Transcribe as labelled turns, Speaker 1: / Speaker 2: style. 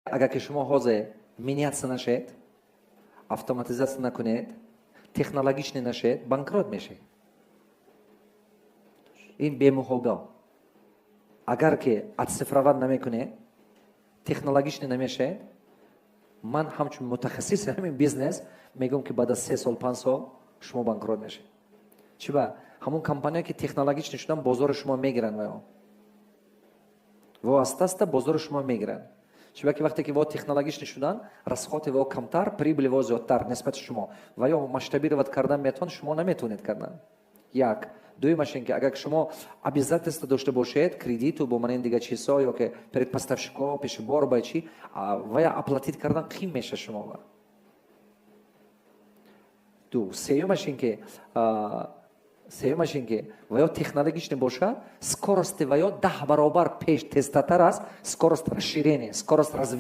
Speaker 1: Агар ки шумо ҳозир меняться нашед, автоматизация накунед, технологичный нашед, банкрот мешед. Ин бемуҳоба. Агар ки оцифровать намекунед, технологичный намешед, ман ҳамчун мутахассиси ҳамин бизнес мегӯям, ки баъд аз 3 сол, 5 сол шумо банкрот мешед. Чи ба ҳамон компания, ки технологичный шудан, бозори шумо мегиранд ва во аста-аста бозори шумо мегиранд. Чунки вақте ки во технологичный шудан, расходи во камтар, прибыли во зиёдтар нисбати шумо, ва ё масштабировать кардан метавон, шумо наметавонед кардан. Як дуюмаш ин ки агар шумо обязательство дошта бошед, кредиту бо манин дига чизҳо, ё ки перед поставщико, пеши бор ба чи, вая оплатить кардан қим меша шумо. Ду сеюмаш ин ки ва ё технологичный бошад, скорости ва ё 10 баробар пеш тезтатар аст, скорость расширения, скорость развития.